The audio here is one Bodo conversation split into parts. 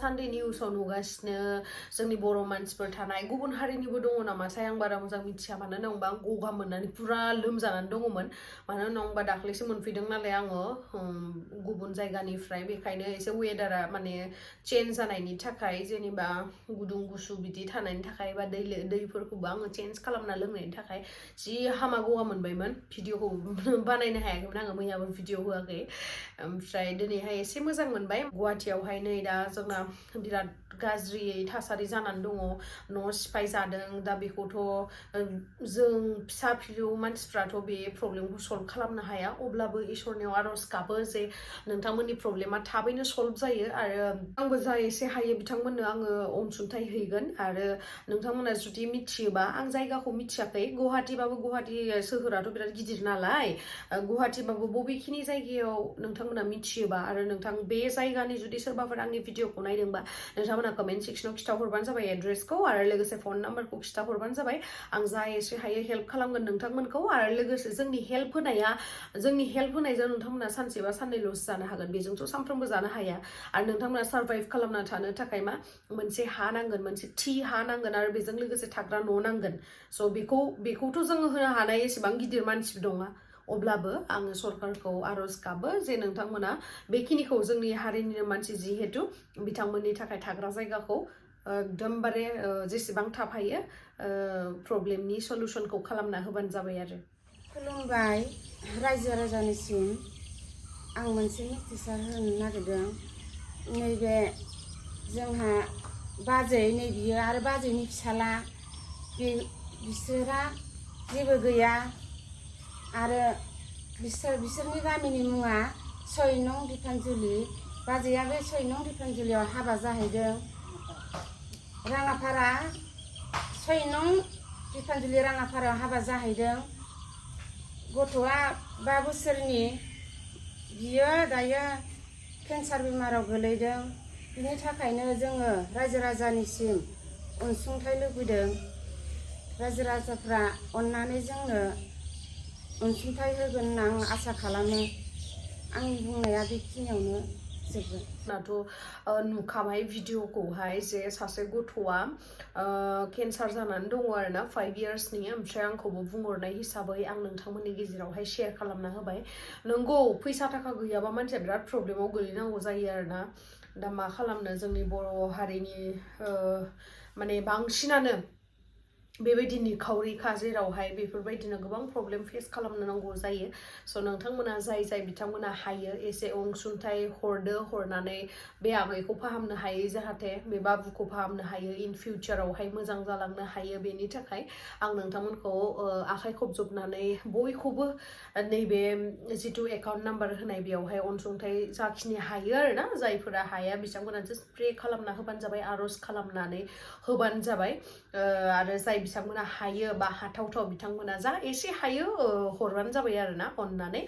सानदे निउसाव नुगासिनो जोंनि बर' मानसिफोर थानाय गुबुन हारिनिबो दङ नामाथाय आं बारा मोजां मिथिया मानो होनोबा आं गगा मोननानै पुरा लोमजानानै दङमोन मानो होनोबा दाख्लैसो मोनफैदों नालाय आङो गुबुन जायगानिफ्राय बेखायनो एसे वेदारा माने चेन्ज जानायनि थाखाय जेनेबा गुदुं गुसु बिदि थानायनि थाखाय बा दैफोरखौबो आङो चेन्ज खालामना लोंनायनि थाखाय जि हामा गगा मोनबायमोन भिडिअखौ बानायनो हायाखैमोन आङो मैयाबो भिडिअ होआखै ओमफ्राय दिनैहाय एसे मोजां मोनबाय गुवाहाटीयावहाय नै दा जोंना बिराद गाज्रियै थासारि जानानै दङ न' सिफाय जादों दा बेखौथ' जों फिसा फिलौ मानसिफ्राथ' बे प्रब्लेमखौ सल्भ खालामनो हाया अब्लाबो इसोरनियाव आरज गाबो जे नोंथांमोननि प्रब्लेमा थाबैनो सल्भ जायो आरो आंबो जा एसे हायो बिथांमोननो आङो अनसुंथाइ हैगोन आरो नोंथांमोना जुदि मिथियोबा आं जायगाखौ मिथियाखै गुवाहाटीबाबो गुवाहाटी सोहोराथ' बिराद गिदिर नालाय गुवाहाटीबाबो बबेखिनि जायगायाव नोंथांमोना मिथियोबा आरो नोंथां बे जायगानि जुदि सोरबाफोर आंनि भिडिअखौ नायदोंबा नोंथांमोना कमेन्ट सेक्सनाव खिथाहरबानो जाबाय एड्रेसखौ आरो लोगोसे फन नाम्बारखौ खिथाहरबानो जाबाय आं जा एसे हायो हेल्प खालामगोन नोंथांमोनखौ आरो लोगोसे जोंनि हेल्प होनायजों नोंथांमोना सानसे बा साननैल'सो जानो हागोन बेजोंथ' सानफ्रोमबो जानो हाया आरो नोंथांमोना सार्भाइभ खालामना थानो थाखाय मा मोनसे हा नांगोन मोनसे थि हा नांगोन आरो बेजों लोगोसे थाग्रा न' नांगोन स' बेखौथ' जोङो होनो हानाय एसेबां गिदिर मानसि दङा अब्लाबो आङो सरकारखौ आरज गाबो जे नोंथांमोना बेखिनिखौ जोंनि हारिनिनो मानसि जिहेतु बिथांमोननि थाखाय थाग्रा जायगाखौ एकदमबारे जेसेबां थाब हायो प्रब्लेमनि सल्युशनखौ खालामना होबानो जाबाय आरो खुलुमबाय रायजो राजानिसिम आं मोनसे मिथिसार होनो नागिरदों नैबे जोंहा बाजै नै बियो आरो बाजैनि फिसाला बिसोरहा जेबो गैया आरो बिसोरनि गामिनि मुङा 6 नं दिपानजुलि बाजैया बे 6 नं दिपानजुलियाव हाबा जाहैदों राङापारा 6 नं दिपानजुलि राङापारायाव हाबा जाहैदों गथ'आ 5 बोसोरनि बियो दायो केन्सार बेमाराव गोलैदों बिनि थाखायनो जोङो रायजो राजानिसिम अनसुंथाइ लुबैदों रायजो राजाफ्रा अननानै जोंनो अनसुंथाइ होगोन होनना आं आसा खालामो आंनि बुंनाया बेखिनियावनो जोबगोन नुखाबाय भिडिअखौहाय जे सासे गथ'आ केन्सार जानानै दङ आरोना 5 इयार्सनि ओमफ्राय आंखौबो बुंहरनाय हिसाबै आं नोंथांमोननि गेजेरावहाय शेयार खालामना होबाय नंगौ फैसा थाखा गैयाबा मानसिया बिराद प्रब्लेमाव गोलैनांगौ जायो आरोना दा मा खालामनो जोंनि बर' हारिनि माने बांसिनानो बेबायदि निखावरिखा जेरावहाय बेफोरबायदिनो गोबां प्रब्लेम फेस खालामनो नांगौ जायो स' नोंथांमोना जाय बिथांमोना हायो एसे अनसुंथाइ हरनानै बे आमाइखौ फाहामनो हायो जाहाथे बे बाबुखौ फाहामनो हायो इन फिउचारावहाय मोजां जालांनो हायो बेनि थाखाय आं नोंथांमोनखौ आखाइ खबजबनानै बयखौबो नैबे जिथु एकाउन्ट नाम्बार होनाय बेयावहाय अनसुंथाइ जाखिनि हायो आरोना जायफोरा हाया बिथांमोना जास्ट प्रे खालामना होबानो जाबाय आरज खालामनानै होबानो जाबाय आरो जाय बिथांमोना हायो बा हाथावथाव बिथांमोना जा एसे हायो हरबानो जाबाय आरोना अननानै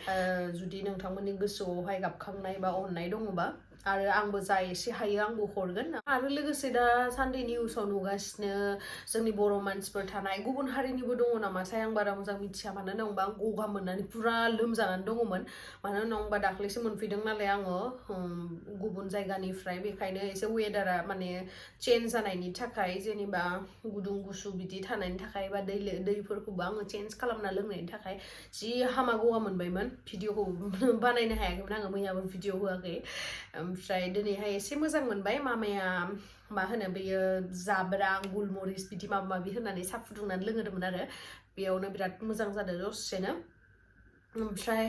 जुदि नोंथांमोननि गोसोआवहाय गाबखांनाय बा अननाय दङबा आरो आंबो जा एसे हायो आंबो हरगोन आरो लोगोसे दा सानदे निउसाव नुगासिनो जोंनि बर' मानसिफोर थानाय गुबुन हारिनिबो दङ नामाथाय आं बारा मोजां मिथिया मानो होनोबा आं गगा मोननानै पुरा लोमजानानै दङमोन मानो होनोबा दाख्लैसो मोनफैदों नालाय आङो गुबुन जायगानिफ्राय बेखायनो एसे वेदारा माने चेन्ज जानायनि थाखाय जेनेबा गुदुं गुसु बिदि थानायनि थाखाय बा दैफोरखौबो आङो चेन्ज खालामना लोंनायनि थाखाय जि हामा गगा मोनबायमोन भिडिअखौ बानायनो हायाखैमोन आङो मैयाबो भिडिअ होआखै ओमफ्राय दिनैहाय एसे मोजां मोनबाय मामाया मा होनो बेयो जाब्रां गुलमरिस बिदि माबा माबि होनानै साहा फुदुंनानै लोंहोदोंमोन आरो बेयावनो बिराद मोजां जादों दसेनो ओमफ्राय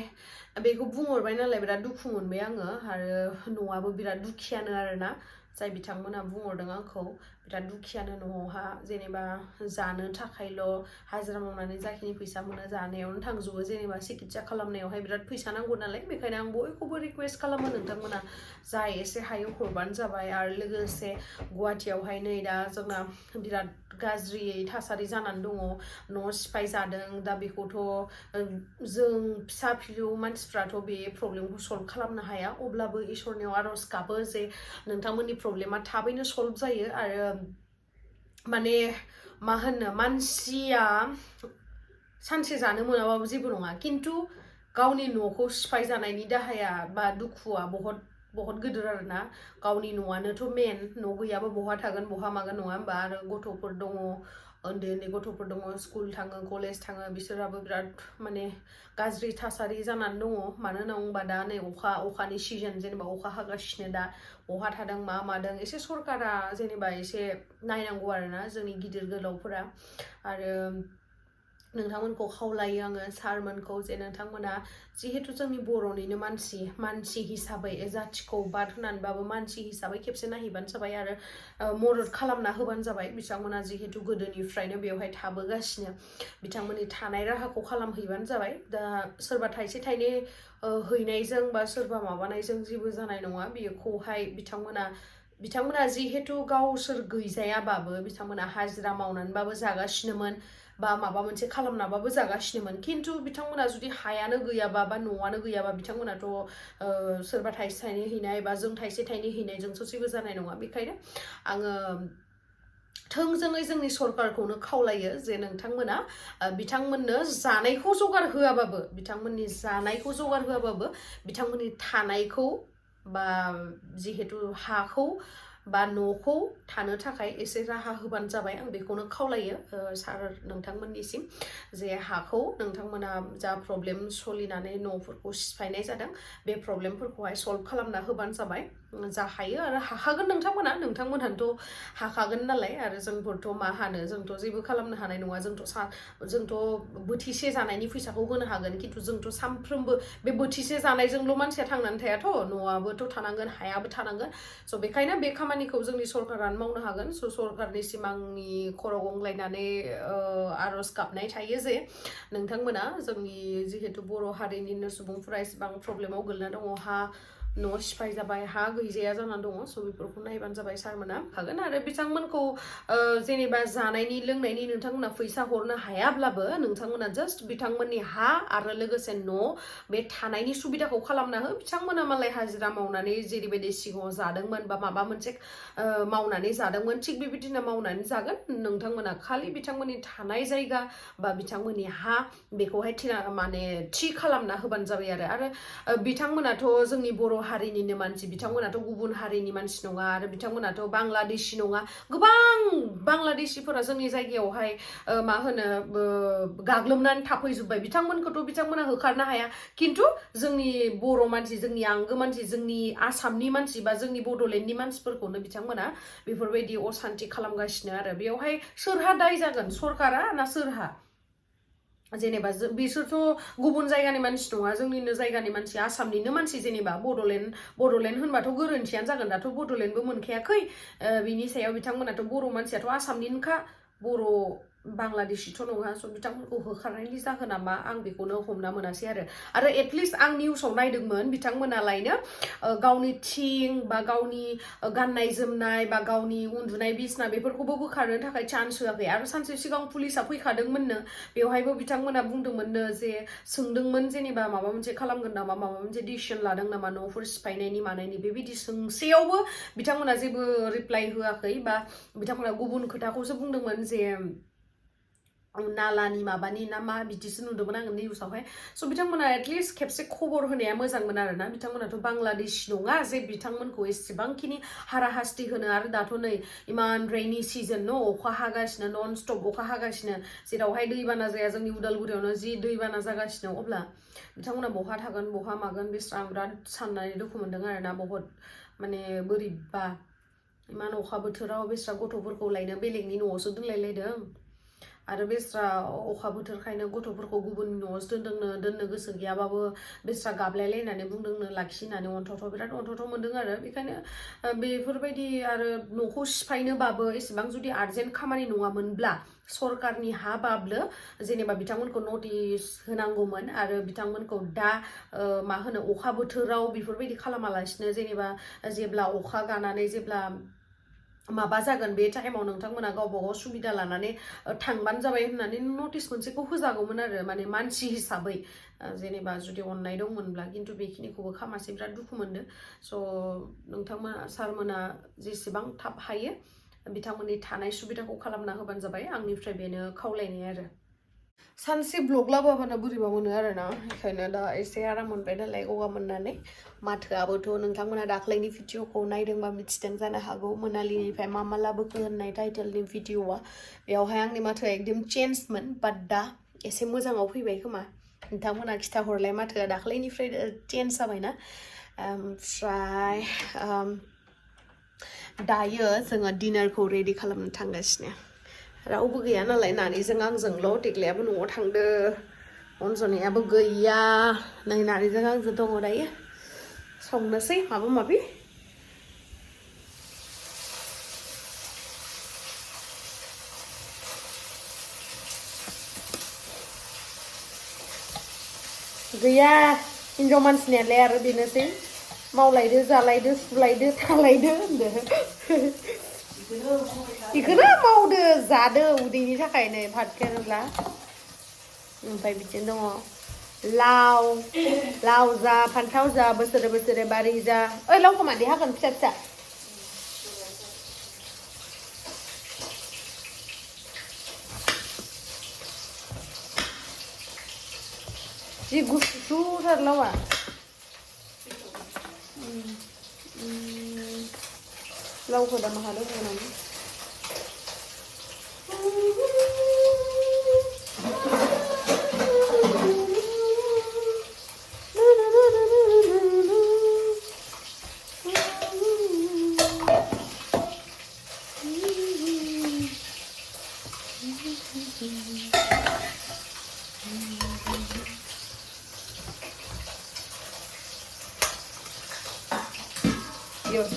बेखौ बुंहरबाय नालाय बिराद दुखु मोनबाय आङो आरो न'आबो बिराद दुखियानो आरोना जाय बिथांमोना बुंहरदों आंखौ बिराद दुखियानो न'आवहा जेनेबा जानो थाखायल' हाजिरा मावनानै जाखिनि फैसा मोनो जानायावनो थांजोबो जेनेबा सिकित्सा खालामनायावहाय बिराद फैसा नांगौ नालाय बेखायनो आं बयखौबो रिक्वेस्ट खालामो नोंथांमोना जा एसे हायो हरबानो जाबाय आरो लोगोसे गुवाहाटीयावहाय नै दा जोंना बिराद गाज्रियै थासारि जानानै दङ न' सिफाय जादों दा बेखौथ' जों फिसा फिलौ मानसिफ्राथ' बे प्रब्लेमखौ सल्भ खालामनो हाया अब्लाबो इसोरनियाव आरज गाबो जे नोंथांमोननि प्रब्लेमा थाबैनो सल्भ जायो आरो माने मा होनो मानसिया सानसे जानो मोनाबाबो जेबो नङा खिन्थु गावनि न'खौ सिफाय जानायनि दाहाया बा दुखुआ बहुत बहुत गिदिर आरोना गावनि न'आनोथ' मेन न' गैयाबा बहा थागोन बहा मागोन नङा होमबा आरो गथ'फोर दङ उन्दै उन्दै गथ'फोर दङ स्कुल थाङो कलेज थाङो बिसोराबो बिराद माने गाज्रि थासारि जानानै दङ मानो होनना बुङोबा दा नै अखानि सिजन जेनेबा अखा हागासिनो दा बहा थादों मा मादों एसे सरकारा जेनेबा एसे नायनांगौ आरोना जोंनि गिदिर गोलावफोरा आरो नोंथांमोनखौ खावलायो आङो सारमोनखौ जे नोंथांमोना जिहेतु जोंनि बर'निनो मानसि हिसाबै जाथिखौ बाद होनानैबाबो मानसि हिसाबै खेबसे नायहैबानो जाबाय आरो मदद खालामना होबानो जाबाय बिथांमोना जिहेतु गोदोनिफ्रायनो बेवहाय थाबोगासिनो बिथांमोननि थानाय राहाखौ खालामहैबानो जाबाय दा सोरबा थाइसे थाइनै हैनायजों बा सोरबा माबानायजों जेबो जानाय नङा बेखौहाय बिथांमोना जिहेतु गावसोर गैजायाबाबो बिथांमोना हाजिरा मावनानैबाबो जागासिनोमोन बा माबा मोनसे खालामनाबाबो जागासिनोमोन खिन्थु बिथांमोना जुदि हायानो गैयाबा बा न'आनो गैयाबा बिथांमोनाथ' सोरबा थाइसे थाइनै हैनाय बा जों थाइसे थाइनै हैनायजोंथ' जेबो जानाय नङा बेखायनो आङो थोंजोङै जोंनि सरकारखौनो खावलायो जे नोंथांमोना बिथांमोननो जानायखौ जगार होआबाबो बिथांमोननि थानायखौ बा जिहेतु हाखौ बा न'खौ थानो थाखाय एसे राहा होबानो जाबाय आं बेखौनो खावलायो सार नोंथांमोननिसिम जे हाखौ नोंथांमोना जा प्रब्लेम सोलिनानै न'फोरखौ सिफायनाय जादों बे प्रब्लेमफोरखौहाय सल्भ खालामना होबानो जाबाय जा हायो आरो हाखागोन नोंथांमोनहानोथ' हाखागोन नालाय आरो जोंफोरथ' मा हानो जोंथ' जेबो खालामनो हानाय नङा जोंथ' बोथिसे जानायनि फैसाखौ होनो हागोन खिन्थु जोंथ' सानफ्रोमबो बे बोथिसे जानायजोंल' मानसिया थांनानै थायाथ' न'आबोथ' थानांगोन हायाबो थानांगोन स' बेखायनो बे खामानिखौ जोंनि सरकारानो मावनो हागोन स' सरकारनिसिम आंनि खर' गंग्लायनानै आर'ज गाबनाय थायो जे नोंथांमोना जोंनि जिहेतु बर' हारिनिनो सुबुंफोरा एसेबां प्रब्लेमाव गोलैना दङ न' सिफाय जाबाय हा गैजाया जानानै दङ स' बेफोरखौ नायबानो जाबाय सारमोना हागोन आरो बिथांमोनखौ जेनेबा जानायनि लोंनायनि नोंथांमोना फैसा हरनो हायाब्लाबो नोंथांमोना जास्ट बिथांमोननि हा आरो लोगोसे न' बे थानायनि सुबिदाखौ खालामना हो बिथांमोना मालाय हाजिरा मावनानै जेरैबायदि सिगाङाव जादोंमोन बा माबा मोनसे मावनानै जादोंमोन थिग बेबायदिनो मावनानै जागोन नोंथांमोना खालि बिथांमोननि थानाय जायगा बा बिथांमोननि हा बेखौहाय थि खालामना होबानो जाबाय आरो बिथांमोनाथ' जोंनि बर' हारिनिनो मानसि बिथांमोनाथ' गुबुन हारिनि मानसि नङा आरो बिथांमोनाथ' बांलादेशि नङा गोबां बांलादेशिफोरा जोंनि जायगायावहाय मा होनो गाग्लोबनानै थाफैजोब्बाय बिथांमोना होखारनो हाया खिन्थु जोंनि बर' मानसि जोंनि आंगो मानसि जोंनि आसामनि मानसि बा जोंनि बड'लेण्डनि मानसिफोरखौनो बिथांमोना बेफोरबायदि असान्ति खालामगासिनो आरो बेयावहाय सोरहा दाय जागोन सरकारा ना सोरहा जेनेबा बिसोरथ' गुबुन जायगानि मानसि नङा जोंनिनो जायगानि मानसि आसामनिनो मानसि जेनेबा बड'लेण्ड होनबाथ' गोरोन्थियानो जागोन दाथ' बड'लेण्डबो मोनखायाखै बिनि सायाव बिथांमोनाथ' बर' मानसियाथ' आसामनिनोखा बर' बांलादेशिथ' नङा स' बिथांमोनखौ होखारनायनि जाहोना मा आं बेखौनो हमना मोनासै आरो एटलिस्ट आं निउसाव नायदोंमोन बिथांमोनालायनो गावनि थिं बा गावनि गाननाय जोमनाय बा गावनि उन्दुनाय बिसना बेफोरखौबो बोखारनो थाखाय चान्स होआखै आरो सानसे सिगां पुलिसा फैखादोंमोननो बेवहायबो बिथांमोना बुंदोंमोननो जे सोंदोंमोन जेनेबा माबा मोनसे खालामगोन नामा माबा मोनसे डिसिसन लादों नामा न'फोर सिफायनायनि मानायनि बेबायदि सोंसेयावबो बिथांमोना जेबो रिप्लाइ होआखै बा बिथांमोना गुबुन खोथाखौसो बुंदोंमोन जे नालानि माबानि ना मा बिदिसो नुदोंमोन आङो निउसावहाय स' बिथांमोना एटलिस्ट खेबसे खबर होनाया मोजांमोन आरोना बिथांमोनाथ' बांलादेशि नङा जे बिथांमोनखौ एसेबांखिनि हाराहास्ति होनो आरो दाथ' नै इमान रेइनि सिजन न' अखा हागासिनो नन स्टप अखा हागासिनो जेरावहाय दैबाना जाया जोंनि उदालगुरियावनो जि दैबाना जागासिनो अब्ला बिथांमोना बहा थागोन बहा मागोन बेस्रा आं बिराद साननानै दुखु मोनदों आरोना बहुत माने बोरैबा इमान अखा बोथोराव बेस्रा गथ'फोरखौ लायनो बेलेगनि न'आवसो दोनलायलायदों आरो बेस्रा अखा बोथोरखायनो गथ'फोरखौ गुबुन न'आवसो दोननो गोसो गैयाबाबो बेस्रा गाबलायलायनानै बुंदोंनो लाखिनानै बिराद अन्थाव मोनदों आरो बेखायनो बेफोरबायदि आरो न'खौ सिफायनोबाबो एसेबां जुदि आर्जेन्ट खामानि नङामोनब्ला सरकारनि हाबाब्लो जेनेबा बिथांमोनखौ नटिस होनांगौमोन आरो बिथांमोनखौ दा मा होनो अखा बोथोराव बेफोरबायदि खालामालासिनो जेनेबा जेब्ला अखा गानानै जेब्ला माबा जागोन बे टाइमाव नोंथांमोना गावबा गाव सुबिदा लानानै थांबानो जाबाय होननानै नटिस मोनसेखौ होजागौमोन आरो माने मानसि हिसाबै जेनेबा जुदि अननाय दंमोनब्ला खिन्थु बेखिनिखौबो खामासै बिराद दुखु मोनदों स' नोंथांमोना सारमोना जेसेबां थाब हायो बिथांमोननि थानाय सुबिदाखौ खालामना होबानो जाबाय आंनिफ्राय बेनो खावलायनाय आरो सानसे ब्लग लाबोआबानो बोरैबा मोनो आरोना बेखायनो दा एसे आराम मोनबाय नालाय गगा मोननानै माथोआबोथ' नोंथांमोना दाख्लैनि भिडिअखौ नायदोंबा मिथिदों जानो हागौ मोनालिनिफ्राय मा लाबोखो होननाय टाइटेलनि भिडिअआ बेयावहाय आंनि माथोआ एकदम चेन्जमोन बाट दा एसे मोजाङाव फैबाय खोमा नोंथांमोना खिथाहरलाय माथोआ दाख्लैनिफ्राय चेन्ज जाबायना ओमफ्राय दायो जोङो डिनारखौ रेडि खालामनो थांगासिनो रावबो गैया नालाय नानिजों आंजोंल' देग्लायाबो न'आव थांदो अनजनायाबो गैया नै नानिजों आंजों दङ दायो संनोसै माबा माबि गैया हिनजाव मानसिनियालाय आरो बेनोसै मावलायदो जालायदो सुलायदो थालायदो होनदो बेखौनो मावदो जादो उदैनि थाखायनो भात केरेला ओमफ्राय बिदिनो दङ लाव जा फान्थाव जा बोसोरे बोसोरे बारि जा ओइ लावखौ मादि हागोन फिसा फिसा जि गुसुथार लावा लावखौ दा माहा दङ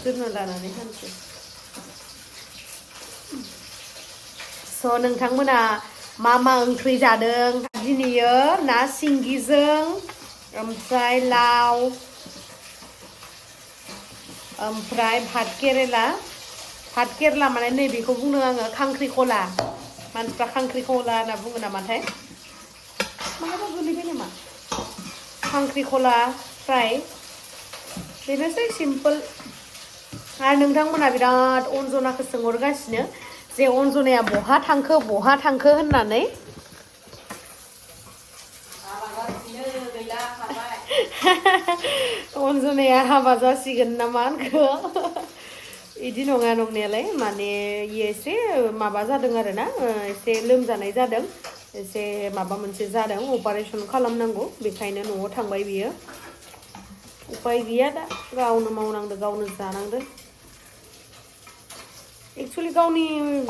दोनना लानानै हानसै स' नोंथांमोना मा ओंख्रि जादों दिनैयो ना सिंगिजों ओमफ्राय लाव ओमफ्राय भात केरेला माने नैबेखौ बुंदों आङो खांख्रिखला मानसिफ्रा खांख्रिखला होनना बुङो नामाथाय माहाबा गोलैबाय नामा खांख्रिखला फ्राय बेनोसै सिम्पोल आरो नोंथांमोना बिराद अनजनाखौ सोंहरगासिनो जे अनजनाया बहा थांखो होननानै अनजनाया हाबा जासिगोन नामा होनखो बिदि नङा नंनायालाय माने एसे माबा जादों आरोना एसे लोमजानाय जादों एसे माबा मोनसे जादों अपारेसन खालामनांगौ बेखायनो न'आव थांबाय बियो उपाय गैया दा गावनो मावनांदो गावनो जानांदो एक्चुअलि गावनि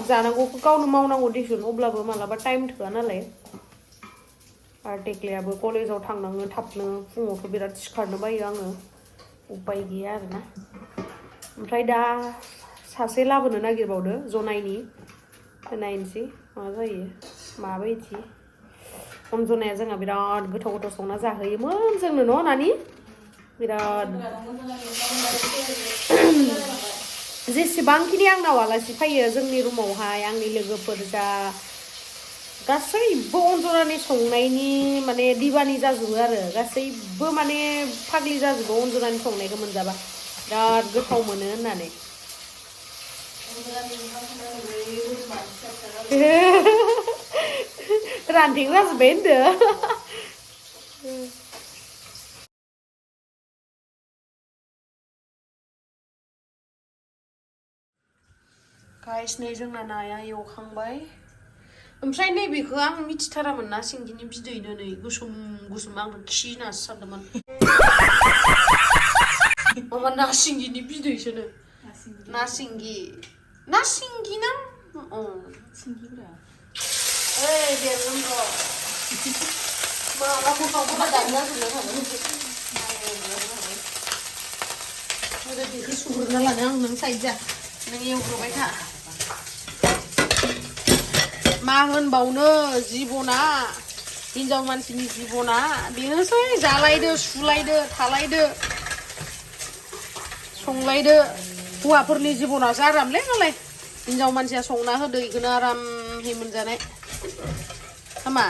जानांगौखौ गावनो मावनांगौ दिसुन अब्लाबो मालाबा टाइम थोआ नालाय आरो देग्लायाबो कलेजाव थांनाङो थाबनो फुङावथ' बिराद सिखारनो बायो आङो उपाय गैया आरोना ओमफ्राय दा सासे लाबोनो नागिरबावदो जनायनि नायनोसै मा जायो माबायदि अनजनाया जोंहा बिराद गोथाव संना जाहोयोमोन जोंनो न' नानि बिराद जेसेबांखिनि आंनाव आलासि फैयो जोंनि रुमावहाय आंनि लोगोफोर जा गासैबो अनजनानि संनायनि माने दिवानि जाजोबो आरो गासैबो माने फाग्लि जाजोबो अनजनानि संनायखौ मोनजाबा बिराद गोथाव मोनो होननानै रानथें जाजोब्बाय होनदो गाइस नै जोंना नाया एवखांबाय ओमफ्राय नैबेखौ आं मिथिथारामोन ना सिंगिनि बिदैनो नै गुसुम आं खि होननासो सानदोंमोन माबा ना सिंगिनि बिदैसोनो ना सिंगि ना सिंगिब्रा ओइ देरगोन र' माला मोखांखौबा दानना जोबना थागोन बेखौ सुग्रोना लानो आं नों साइड जा नों एवग्रोबाय था मा होनबावनो जिबना हिनजाव मानसिनि जिबना बेनोसै जालायदो सुलायदो थालायदो संलायदो हौवाफोरनि जिबनासो आरामलै नालाय हिनजाव मानसिया संना होदो इखौनो आरामहै मोनजानाय हामा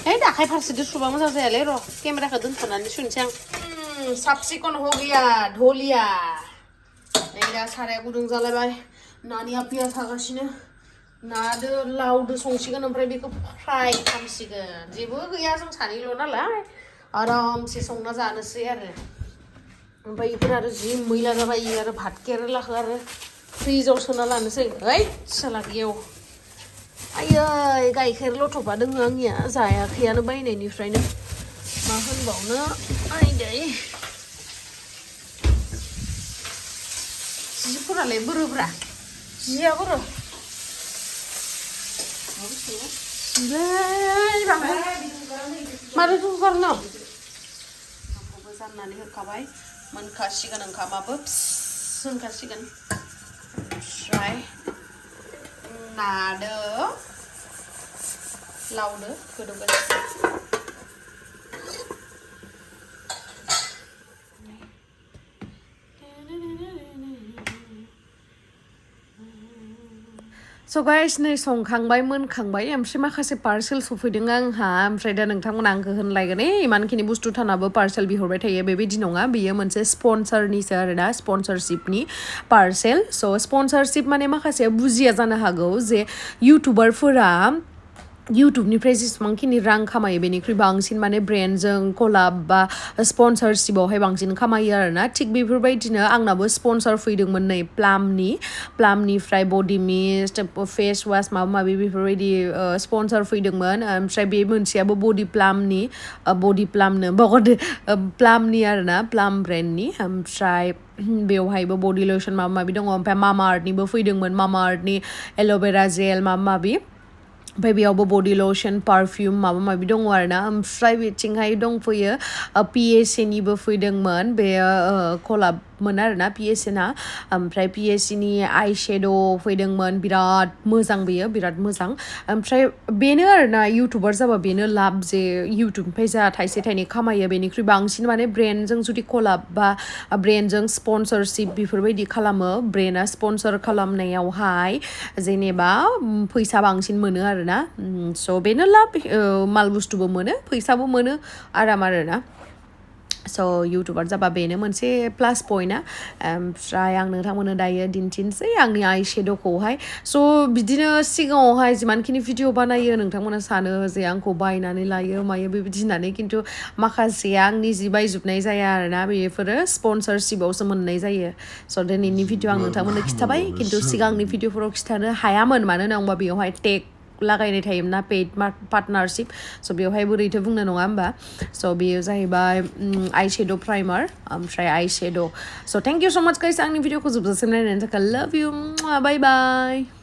है दाखाय फारसेदो सुबा मोजां जायालै र' केमेराखौ दोनथ'नानै सुनोसै आं साफ सिखन हो गया धो लिया नै दा साराया गुदुं जालायबाय नानि आपिया थागासिनो नादो लावदो संसिगोन ओमफ्राय बेखौ फ्राय खालामसिगोन जेबो गैया जों सानैल' नालाय आरामसे संना जानोसै आरो ओमफ्राय बेफोर आरो जि मैला जाबाय आरो भात केरेलाखौ आरो फ्रिजाव सोना लानोसै ओइ साला गेव आयै गाइखेर लथ'फा दोङो आंनिया जायाखैयानो बायनायनिफ्रायनो मा होनबावनो आइदै जिफोरालाय बोरोब्रा जिया बोरो जिलाय मारै दुगारनो ओंखामखौबो जाननानै होखाबाय मोनखासिगोन ओंखामाबो होनखासिगोन ओमफ्राय नादो लावदो गोदौगासिनो So guys, नै संखांबाय मोनखांबाय ओमफ्राय माखासे पार्सेल सफैदों आंहा ओमफ्राय दा नोंथांमोना आंखौ होनलायगोन इमानखिनि बुस्थु थानाबो पार्सेल बिहरबाय थायो बेबायदि नङा बेयो मोनसे स्पन्सरनिसो आरोना स्पन्सरशिपनि पार्सेल स' स्पन्सरशिप माने माखासे बुजिया जानो हागौ जे इउटुबारफोरा इउटुबनिफ्राय जेसेबांखिनि रां खामायो बेनिख्रुइ बांसिन माने ब्रेन्डजों कलाब बा स्पन्सरशिपावहाय बांसिन खामायो आरोना थिग बेफोरबायदिनो आंनाबो स्पन्सर फैदोंमोन नै प्लामनिफ्राय बडि मिस्ट फेस वास माबा माबि बेफोरबायदि स्पन्सर फैदोंमोन ओमफ्राय बे मोनसेयाबो बडि प्लामनि आरोना प्लाम ब्रेन्डनि ओमफ्राय बेवहायबो बडि लसन माबा माबि दङ ओमफ्राय मामा आर्थनिबो फैदोंमोन मामा आर्थनि एल'भेरा जेल माबा माबि ओमफ्राय बेयावबो बडि लसन पारफिउम माबा माबि दङ आरोना ओमफ्राय बिथिंहाय दंफैयो PSAनिबो फैदोंमोन बेयो कलाबमोन आरोना PSAना ओमफ्राय PSAनि आइ शेड' फैदोंमोन बिराद मोजां बेयो बिराद मोजां ओमफ्राय बेनो आरोना इउटुबार जाबा बेनो लाब जे इउटुबनिफ्राय जा थाइसे थाइनै खामायो बेनिख्रुइ बांसिन माने ब्रेन्डजों जुदि कलाब बा ब्रेन्डजों स्पन्सरशिप बेफोरबायदि खालामो ब्रेन्डआ स्पन्सर खालामनायावहाय जेनेबा फैसा बांसिन मोनो आरोना स' बेनो लाब माल बुस्थुबो मोनो फैसाबो मोनो आराम आरोना स' इउटुबार जाबा बेनो मोनसे प्लास पइन्टआ ओमफ्राय आं नोंथांमोननो दायो दिन्थिनोसै आंनि आइ शेड'खौहाय स' बिदिनो सिगाङावहाय जिमानखिनि भिडिअ बानायो नोंथांमोना सानो जे आंखौ बायनानै लायो मायो बेबायदि होननानै खिन्थु माखासेया आंनि जि बायजोबनाय जाया आरोना बेफोरो स्पन्सरशिपावसो मोननाय जायो स' दिनैनि भिडिअ आं नोंथांमोननो खिन्थाबाय खिन्थु सिगांनि भिडिअफोराव खिन्थानो हायामोन मानो होनोबा बेवहाय टेग लागायनाय थायोमोन ना पेड पार्टनारशिप स' बेवहाय बोरैथो बुंनो नङा होमबा स' बेयो जाहैबाय आइ शेड' प्राइमार ओमफ्राय आइ शेड' स' थेंक इउ स' माच गाइस आंनि भिडिअखौ जोबजासिम नायनायनि थाखाय लाभ इउ बाय बाय